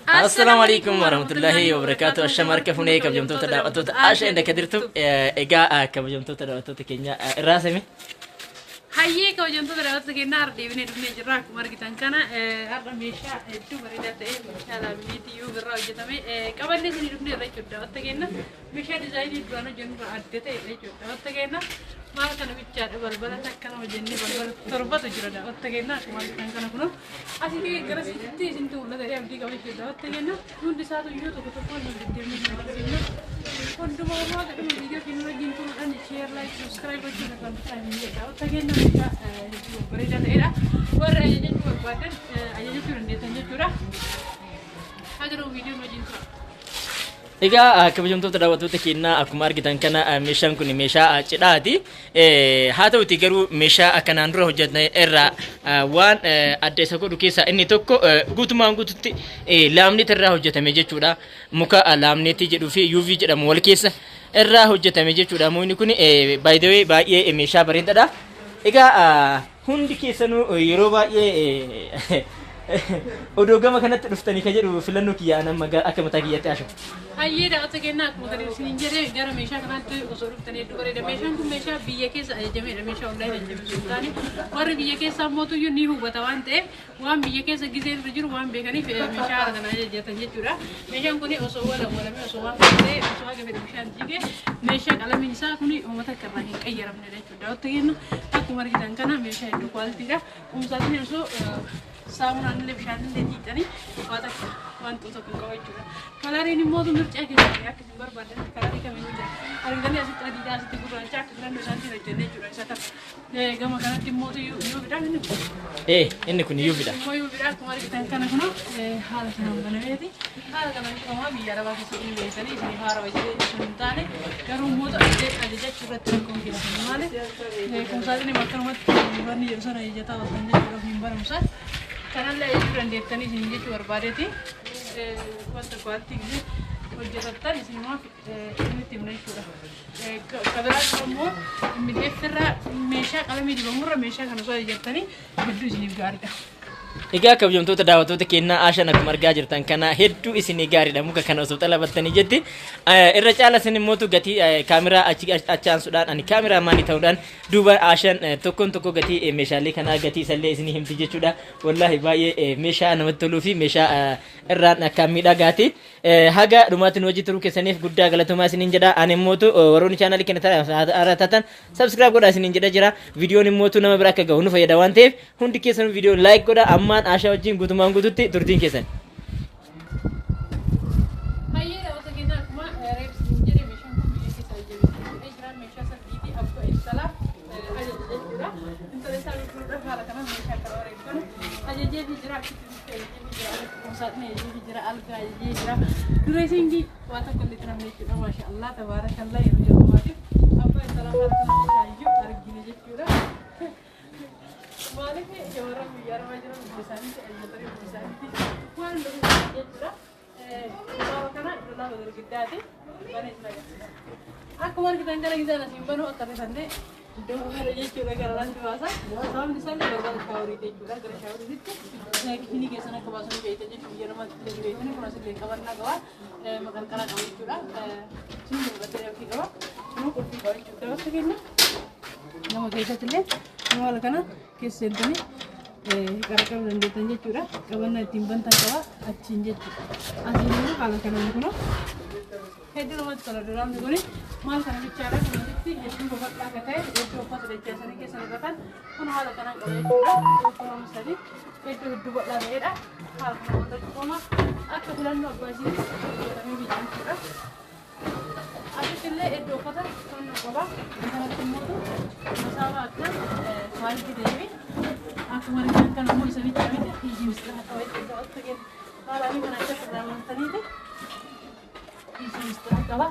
Assalaamu alaikum warahmatullahi wabarakatuh. Ashama harka funee kabajamtoota daawwattoota Asha inda kadirtu. Egaa kabajamtoota daawwattoota keenya irraa sami. Hayyee, kabajamtoota daawwattoota keenyaa, har'a deebinee dhufnee jirra. Akkuma argitan kana har'a meeshaa hedduu bareedaa ta'e, meeshaa laamineetii yoo irraa hojjetame qabannee isinii dhufnee irra jechuudha, daawwattoota keenya. Meeshaa diizaayinii duraan hojjennu irraa adda ta'e jechuudha, daawwattoota keenya. Maal kana bichaadha, balbala takka nama jennee balbala torbatu jira, daawwattoota keenya. Akkuma argitan kana kunoo asii gara sitti isintu mul'ata jedhee abdii qaba jechuudha, daawwattoota keenya. Hundi isaatu iyyuu tokko tokkoon nu deddeemnee isin agarsiifna. Hundumaa immoo gadhuma viidiyoo keenya wajjin turuudhaan share, like, subscribe gochuun irraan bitaa hin jedha. Daawwattoota keenya, meeshaa hedduu bareedaa ta'edha. Warri ajajachuu barbaadan ajajachuu dandeessan jechuudha. Haga dhuma viidiyoon wajjin tura. Egaa kabajamtoota daawwattoota keenyaa, akkuma argitan kana meeshaan kun meeshaa cidhaati. Haa ta'uti garuu meeshaa akkanaan dura hojjetne irraa waan adda isa godhu keessaa inni tokko guutumaan guututti laamneet irraa hojjetame jechuudha. Muka laamneetii jedhuu fi UV jedhamu wal keessa irraa hojjetame jechuudha. Mukni kun by the way baay'ee meeshaa bareedaadha. Egaa hundi keessanuu yeroo baay'ee odoo gama kanatti dhuftanii ka jedhu filannoo kiyya amma akka mataa kiyyaatti asha. Hayyee, daawwattoota keenyaa, akkuma kan isiniin jedhee gara meeshaa kanaatti osoo dhuftanii hedduu bareeda. Meeshaan kun meeshaa biyya keessa ajajamedha. Meeshaa online ajajame osoo hin taane, warri biyya keessaa mootuyyuu ni hubata waan ta'eef, waan biyya keessa gizee irra jiru waan beekaniif meeshaa haala kana ajajatan jechuudha. Meeshaan kun osoo wal awwaalamee, osoo waan ta'e, osoo haga fedhe bishaan jigee, meeshaa qalamiin isaa kun uummata akka irraa hin qayyaramnedha jechuudha. Daawwattoota keenya, akkuma argitan kana meeshaa hedduu quality dha. Kumsaatiin osoo saamunaan illee bishaan illee jiidhanii waa takka waan tokko hin qabu jechuudha. Coloriin immoo mircaa keessatti akka isin barbaadan colorii kamiyyuu jira. Argitanii, asitti adiidha, asitti gurraacha, akka filannoo isaaniitiin hojjennee jechuudha. Isa kana gama kanatti immoo UVdha inni kun. Inni kun UVdha. Immoo UVdha. Akkuma argitan kana kunoo haala kanaan banameeti. Haala kanaan cufamaa. Biyya arabaa keessatti ni beeksanii isinii haara hojii osoo hin taane, garuu immoo ajajachuu irratti rakkoon keessan maali? Kumsaatiin akkanumatti wanni jedhu sana ajajataa ooltan jechuudha hin barumsa. Kanallee ajajachuu dandeettanii isin jechuu barbaadeeti. Wanta quality gisee hojjetattan isinumaaf isinitti himna jechuudha. Kabiraas immoo MDF irraa meeshaa qalamii dibamurra meeshaa kana osoo ajajattanii hedduu isiniif gaariidha. Egaa kabajamtoota daawwattoota keenyaa, Ashaan akkuma argaa jirtan kana hedduu isinii gaariidha muka kana osoo xalabattanii jetti. Irra caala isin immootu gatii kaameraa achi achi aansuudhaan ani kaameraa maanii ta'uudhaan duuba Ashaan tokkoon tokko gatii meeshaalee kanaa gatii isallee isinii himti jechuudha. Wallaahi baay'ee meeshaa namatti toluu fi meeshaa irraan akkaan miidhagaati. Haga dhumaatti nu wajji turuu keessaniif guddaa galatoomaa isiniin jedha. Ani immootu warroonni chaanaalii keenya haaraa taatan subscribe godhaa isiniin jedha jira. Viidiyoon immootu nama bira akka gahu nu fayyada waan ta'eef, hundi keessanuu viidiyoo like godha. Ammaan Ashaa wajjin guutumaan guututti turtiin keessan. Hayyee, daawwattoota keenya, akkuma reef isin jedhe meeshaan kun biyya keessa hojjetame jira. Meeshaa sarbiitii abbaa intalaa ajaja jechuudha. Intala isaa gurguruudhaaf haala kanaan meeshaa kana wareeggan ajajee fi jira, achitti biftee ajajee fi jira, kumsaaxinii ajajee fi jira, algaa ajajee jira. Dressingii waa tokko illee turamne jechuudha. Maasha Allah, tabaarakallah, yeroo jalqabaatiif abbaa intalaa haala kanaan meeshaa iyyuu argine jechuudha. Maaliif shamarran biyya arabaa jiran ofii isaaniitti ajajatanii ofii isaaniitti waan dhufu jechuudha. Kitaaba kana dolaaba girgiddaati. Banee isin agarsiisa. Akkuma argitan kana gisaan asiin banuu akka rifannee iddoo kana jechuudha, gara alatti baasa. Sababni isaa illee balbala showeriiti jechuudha. Gara showeriitti kitchenii keessan akka baasanii beektan jechuudha. Biyya namaatti illee beektanii kun asillee qabannaa qaba. Maqarqaraa qaba jechuudha. Sun mul'atee yookiin qaba. Kun qulfii qaba jechuudha. Dabarsa keenya nama keessatti illee haala kana keessa seentanii qarqaruu dandeettan jechuudha. Qabannaa ittiin bantan qaba achiin jechuudha. Asiin immoo haala kanaan kunoo hedduu namatti tola duraamni kuni. Maal kana bichaadha, kun asitti hedduu babal'aa akka ta'e, iddoo uffata dachaasanii keessa naqatan kun haala kanaan qaba jechuudha. Tokko, lama, sadii, iddoo hedduu bal'aa ta'edha. Haala kanaan wanta cufama akka filannoo abbaa isiitti hojjetamee jira jechuudha. Asitti illee iddoo uffata to'annoo qaba. Kanatti immoo masaabaa akka quality ta'ee, akkuma argitan kan immoo isa bichaa miti, hiijii misxira qaba jechuudha. Wanta kennu haala kana akka irraa wantaniiti hiijii misxira qaba.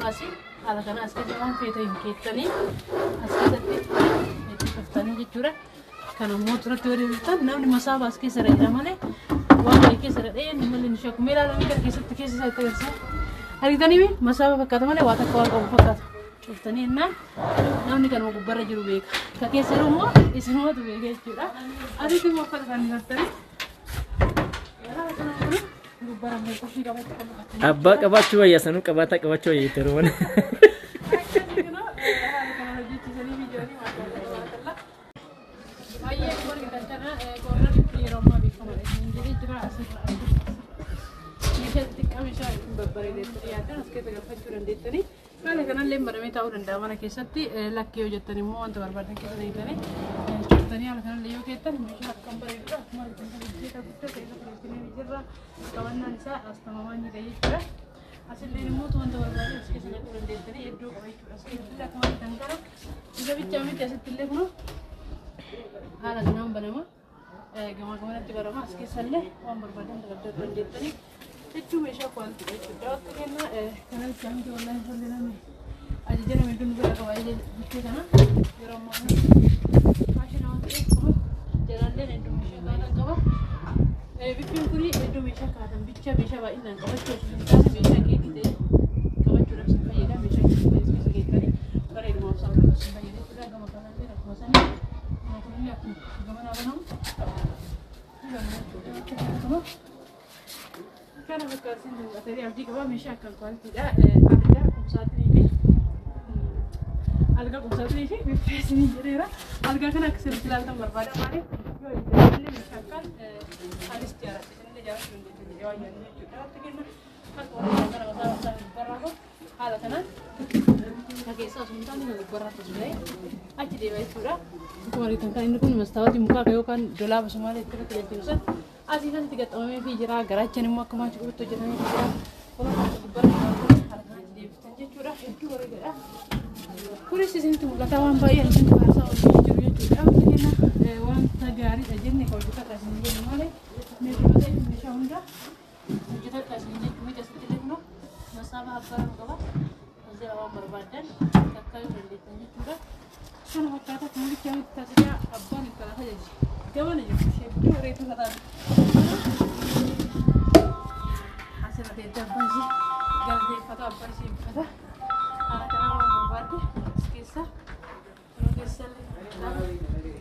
Asii haala kana as keessa waan feete hin keettanii as keessatti itti cuftanii jechuudha. Kan ammoo turatti yoo deebiftan namni masaaba as keessa irra jira malee waan ta'e keessa irra dha'ee malee ni shakku. Mee ilaalanii gara keessatti keessa isaa itti agarsiisa. Argitanii masaaba fakkaata malee waa takka waan qabu fakkaata. Cuftanii jennaan namni kanuma gubbarra jiru beeka. Ka keessa jiru immoo isinumatu beeka jechuudha. Asitti immoo uffata fannifattanii Gubbarallee qulfii qabatti qulfatanii. Abbaa qabaachuu wayya sanuu qabaataa qabaachuu wayya jettee Oromoon. Akkasii kunoo haala kanaan hojjechiisanii fi jiranii maashaallah tabaarakallah. Baay'ee akkuma argitan kana koornarri kun yeroo ammaa beekamaadha. Isin jedhee jira asirra meeshaa xixiqqaa meeshaa ittiin babbareedettanii yaaddan as keessa galfachuu dandeettanii. Haala kanallee banamee taa'uu danda'a mana keessatti lakkee yoo jettan immoo wanta barbaadan keessa deemtanii cuftanii haala kanallee yoo keettan meeshaa akkam bareedudha. Akkuma argitan kana hojjeta guddaa ta'e irra filatanii jirra. Qabannaan isaa astamamaa ta'e jechuudha. Asillee immoo wanta barbaadan as keessa naquu dandeettanii iddoo qaba jechuudha. As keessatti akkuma argitan kana isa bichaa miti asitti illee kunoo haala kanaan banama. Gamaa gamanatti barama as keessallee waan barbaadan dalagdachuu dandeettanii hedduu meeshaa quality jechuudha. Akka kenna kana bichaa miti wallaahi tolli namni ajaja nama hedduun bira qaba jettee kana yeroo ammaa kana faashina waan ta'eef kun jalaalleen hedduu meeshaa kaatan qaba. Biffeen kun hedduu meeshaa kaatan bicha meeshaa baay'inaan qabachuu osoo hin taane meeshaa geetii ta'e qabachuudhaaf si fayyada. Meeshaa geetii ta'e keessa geettanii bareedumaaf si fayyada jechuudha. Gama kanallee akkuma sanii kunillee akkuma gamanaa banamu. Kana fakkaatan mul'atanii abdii qaba meeshaa akkan quality dha. Algaa qumsaatinii fi algaa qumsaatinii fi biffee isinii jedheera. Algaa kana akka sirriitti ilaaltan barbaada maaliif yoo illee meeshaa akkaan anis jaaladha isinillee jaalachuu dandeessu jedhee waan yaadu jechuudha. Wanta kenna akka warra kana mataa mataa gubbarraa haala kanaan ka keessaa osoo hin taane kan gubbarraa osoo ta'e achi deema jechuudha. Akkuma argitan kan inni kun mastaawotii mukaa yookaan dolaaba Sumaalee itti irratti galchinu san asii asitti gaxxamamee fi jira. Garaachaan immoo akkuma achi qubutti hojjetamee fi jira. Kun gubbarra haala kanaan achi deebiftan jechuudha. Hedduu bareedaadha. Kunis isinitti mul'ata waan baay'ee isinitti faarsaa wajjin jiru jechuudha. Wanta kenna wanta gaariidha jenne kan hojjetadha isin jennu malee meeshaa ta'e meeshaa hunda hojjetadha isin jechuu miti asitti illee kunoo masaaba abbaa qaba. Asirra waan barbaadan takkaayuu dandeettan jechuudha. Kana fakkaata kun bichaa miti taasisaa abbaan intala fajaji. Gamana jirti hedduu bareedu kataate. Asirra teessee abbaan ishee galateeffata abbaan ishee eebbifata. Haala kanaan waan barbaadde as keessa yeroo keessa illee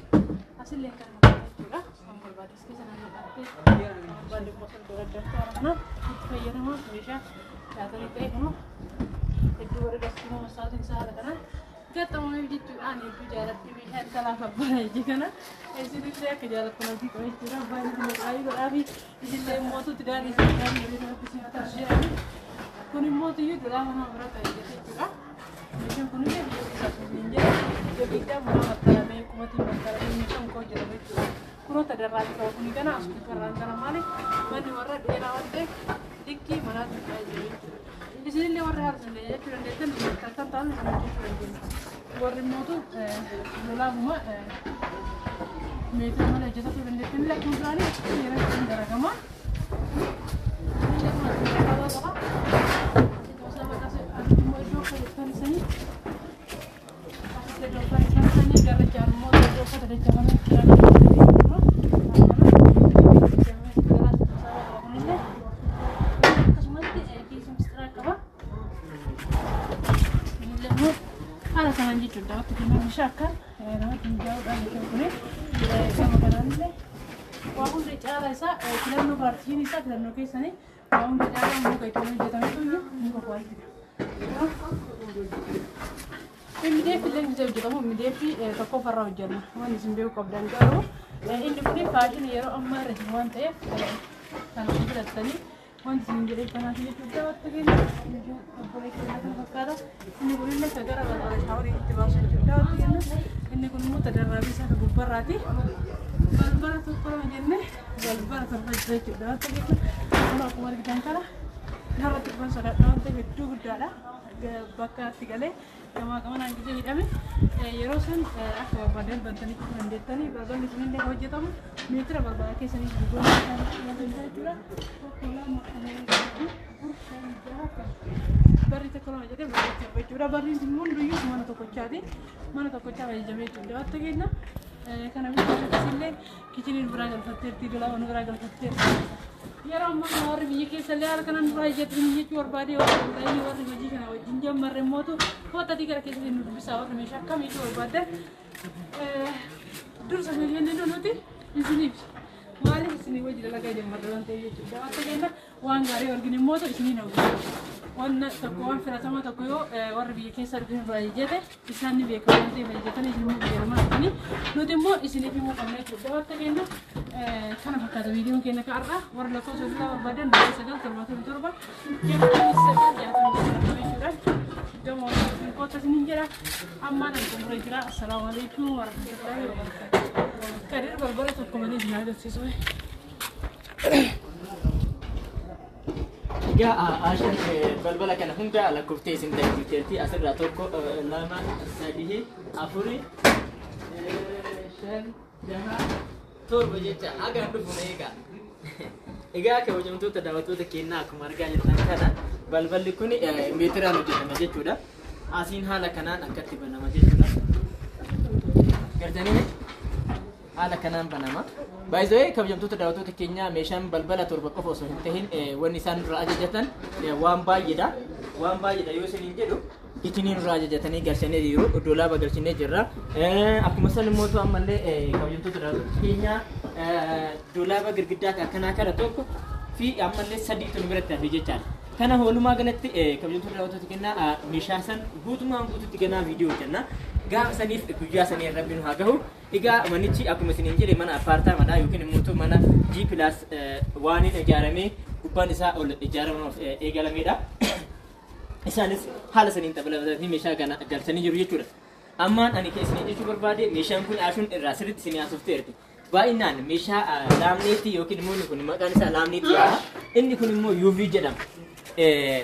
asillee kan fakkaata jechuudha. Waan barbaadde as keessa naannoo dhaabbee waan barbaadde immoo asirra dagaddamte haala kanaan itti fayyadamaa meeshaa nyaatanii ta'e kunoo hedduu bareeda akkuma masaatiin isaa haala kanaan gaxxamameef jechuudhaan hedduu jaaladhe meeshaa intalaaf abbaa iji kana isinillee akka jaalattan abdii qaba jechuudha. Abbaan isin qaayii godhaafi isinillee mootutti daadhii isin gaarii bareedaa rabbi isin haa taasisu. Kun immoo tiyyuu dulaa mana bira ta'e jechuudha. Meeshaan kunillee biyya keessaa sun hin jedhu gadiidhaa mana maxxanamee qumatiin maxxanamee meeshaan koo hojjetame jechuudha. Kunoo tadarraa qaba kuni kana as gubbarraan kana maali manni warra dheeraa waan ta'eef likkii manaatti ta'ee jiru jechuudha. Isinillee warri haala sana jechuu dandeettan kan ta'an sana hojjechuu dandeenya. Warri mootu lolaafuma meetira malee hojjetachuu dandeettan illee akkuma duraanii yeroo ittiin daragama. Akkasumatti kiisii mistiraa qaba. Haala kanaan jechuudha. Waqti kun meeshaa akkaan namatti mijaa'uudhaan meeshaan kun gama kanaan illee waa hunda caalaa isaa filannoo paartiin isaa filannoo keessanii waa hunda caalaa muka ittiin hojjetametu iyyuu muka quality dha. MDF illee ni hojjetamu. MDF tokkoffarraa hojjenna. Waan isin beekuu qabdan garuu inni kun faashina yeroo ammaa irra jiru waan ta'eef kan filattanii wanti isin jedhee kanaaf jechuudha. Wanta keenya obbolee keenya kana fakkaata. Inni kun illee ka gara balbala shaaworii itti baasu jechuudha. Wanta keenya inni kun immoo tadarraabii isaa ka gubbarraati. Balbala tokko lama jennee balbala torba jira jechuudha. Wanta keenya kun akkuma argitan kana narratti dhufan sodaadha waan ta'eef hedduu guddaadha. Bakka itti galee gamaa gamanaan gisee hidhame yeroo san akka barbaadan bantanii cufuu dandeettanii balballi sunillee hojjetamu meetira barbaada keessanii gurguruu jechuudha. Tokko lama afur shan jaha barri tokko lama jedhee barri torba jechuudha. Barri immoo hunduyyuu mana tokkochaati. Mana tokkochaa fayyadamee jechuudha. Wanta keenya kana bitaa kitchen biraa galfatteerti, dolaaba biraa galfatteerti. Yeroo ammaa kana warri biyya keessa illee haala kanaan duraa ijjatanii jechuu barbaade warri online warri hojii kana wajjin jammarre mootu hottatii gara keessatti nu dubbisaa warri meeshaa akkamiitu barbaaddan dursa kenninu nuti isiniif. Maaliif isinii wajji dalagaa jammarra waan ta'eef jechuudha. Daawwattoota keenya, waan gaarii arginu immoo isinii hawwisa. Waan tokko, waan filatamaa tokko yoo warri biyya keessa dhufan irraa ejjete, isaan ni beekamu waan ta'eef ejjetanii isin immoo biyya namaa dhufanii nuti immoo isiniif himuu qabna jechuudha. Daawwattoota keenya, kana fakkaata viidiyoon keenya har'a. Warra lakkoofsa bilbilaa barbaadan 977 69 67 jechuudha. Gama warra kootta isiniin jedha. Ammaan ani xumuree jira. Assalaamu alaikum warahmatullahi wabarakatuh. Kadir, balbala tokko malee isin agarsiisu. Egaa Ashaan balbala kana hunda lakkooftee isin tajaajilteerti. Asirraa tokko, lama, sadii, afuri, shan, jaha, torba jecha haga dhufu na eegaa. Egaa kabajamtoota daawwattoota keenyaa, akkuma argaa jirtan kana balballi kun meetiraan hojjetama jechuudha. Asiin haala kanaan akkatti banama jechuudha. Gartanii haala kanaan banama. Baay'ee kabajamtoota daawwattoota keenyaa, meeshaan balbala torba qofa osoo hin tahin wanni isaan irraa ajajatan waan baay'eedha. Waan baay'eedha yoo isiniin jedhu, kitchenii irraa ajajatanii galchanii jiru. Doolaaba galchinee jirra. Akkuma san immoo ammallee kabajamtoota daawwattoota keenyaa, doolaaba girgiddaa akkanaa kana tokko fi ammallee sadiitu nu biratti hafe jechaadha. Kana walumaa galatti, kabajamtoota daawwattoota keenyaa, meeshaa san guutumaan guututti ganaa viidiyoo hojjenna. Gaafa saniif guyyaa sanii Rabbi nu haa gahu. Egaa manichi akkuma isiniin jedhe mana appaartaamaadha yookiin immoo mana G+1 ijaaramee gubbaan isaa ol ijaaramuuf eegalamedha. Isaanis haala saniin xabalatanii meeshaa kana galchanii jiru jechuudha. Ammaan ani isiniin jechuu barbaade, meeshaan kun Ashuun irraa sirriitti isinii haasofteerti. Baay'inaan meeshaa laamineetii yookiin immoo inni kun maqaan isaa laamineetii jedhama. Inni kun immoo UV jedhama.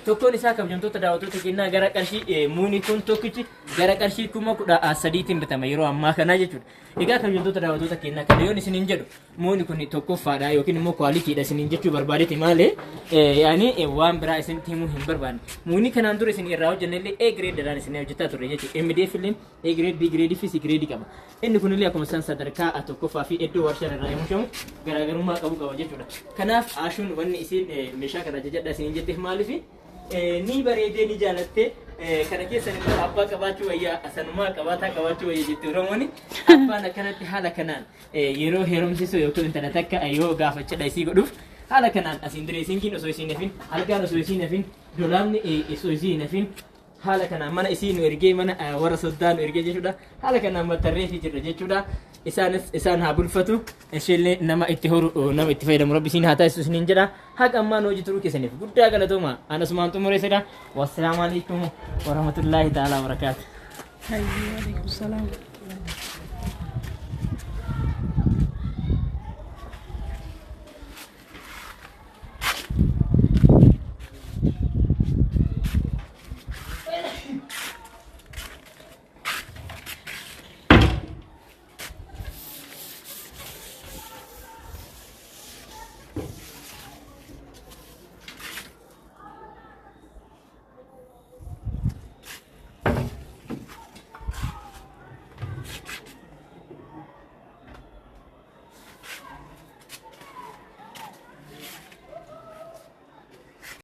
Tokkoon isaa, kabajamtoota daawwattoota keenyaa, gara qarshii muunii kun tokkichi gara qarshii 13,000tiin bitama yeroo ammaa kanaa jechuudha. Egaa kabajamtoota daawwattoota keenyaa, kana yoon isiniin jedhu muuni kun tokkoffaadha yookiin immoo qualitydha isiniin jechuu barbaadeeti malee yaani waan biraa isinitti himuu hin barbaanne. Muunii kanaan dura isin irraa hojjenne illee A grade dhaan isin hojjetaa turre jechuudha. MDF illee A grade, B grade fi C grade qaba. Inni kunillee akkuma isaan sadarkaa tokkoffaa fi iddoo warshaan irraa oomishamu garaagarummaa qabu qaba jechuudha. Kanaaf Ashuun wanni isin meeshaa kana ajajadha isiniin jetteef maaliifi ni bareedee ni jaalatte. Kana keessan immoo abbaa qabaachuu wayyaa, sanumaa qabaataa qabaachuu wayya jette Oromoon. Abbaan akkanatti haala kanaan yeroo heerumsiisu yookiin intala takka yoo gaafachadha isii godhuuf haala kanaan asiin dressingiin osoo isiin hafin, algaan osoo isiin hafin, dolaabni osoo isiin hafin, haala kanaan mana isii nu ergee, mana warra soddaa nu ergee jechuudha. Haala kanaan maxxarreefii jirra jechuudha. Isaanis isaan haa bulfatu, isheellee nama itti horu, nama itti fayyadamu Rabbi isiin haa taasisu isiniin jedha. Haqa ammaa nu hojii turuu keessaniif guddaa galatooma. Anasumaan xumureessedha. Wassalaamu alaikum warahmatullaahi ta'ala wabarakaatu. Hayyuu, alaikum salaam.